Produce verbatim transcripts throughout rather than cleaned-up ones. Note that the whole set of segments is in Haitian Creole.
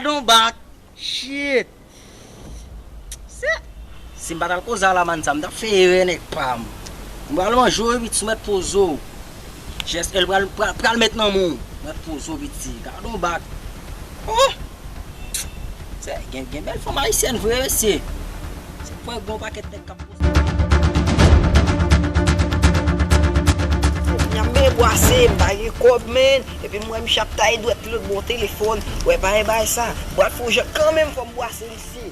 Don bak. Shit. Se, si m pa t al koze a la, man, sa m t ap fè erè, nèg pa m. M pral manje w, wi, pitit, mèt poze w. Jès L pral, pral, pral met nan men w. Mèt poze w, pitit. Gade w bak. Oh! Se, gen, gen bèl fanm ayisyèn vre, mesye. Se pwen gon pakèt nèg k ap poze. Kounya m byen bwase, m pa gen kòb, men. Epi m wè misye ap taye dwèt lòt bò telefòn. Wè, pa gen bagay sa. M pral fè yon jan kanmenm, fò m bwase misye.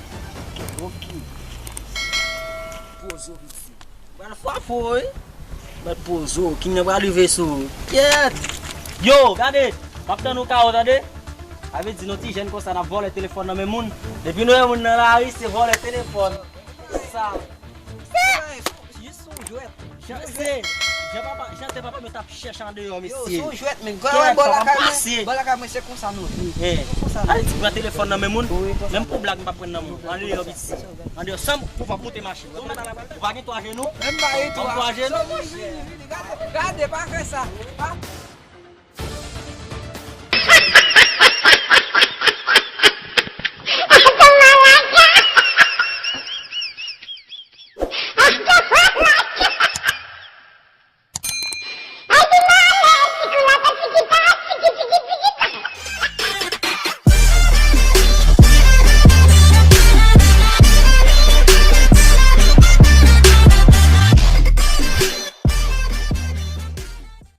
Ok. Poze w, pitit. Pral frape w, wi. Mèt poze w. King nan pral rive sou ou. Kyèt! Yo, gade! M ap tann ou kawo, tande? Sa vle di nou ti jèn konsa n ap vòlè telefòn nan men moun. Depi nou wè moun nan lari, se vòlè telefòn. Sa. Jis yon jwèt. Jan, se, jan papa, jan te papa nou t ap chèche andeyò, mesye. Yo, se yon jwèt, men. Gwa wè bò lakay mwen, bò lakay mwen, se konsa nou ye. Eh. Se konsa nou ye. Al di pran telefòn nan men moun. Menm pou blag m p ap pran nan men w. Andeyò, pitit. Andeyò, san m, ou p ap monte machin. Ou pa gen twa jenou? Menm pa gen twa. Twa jenou? Gade, gade, pa fè sa. Pa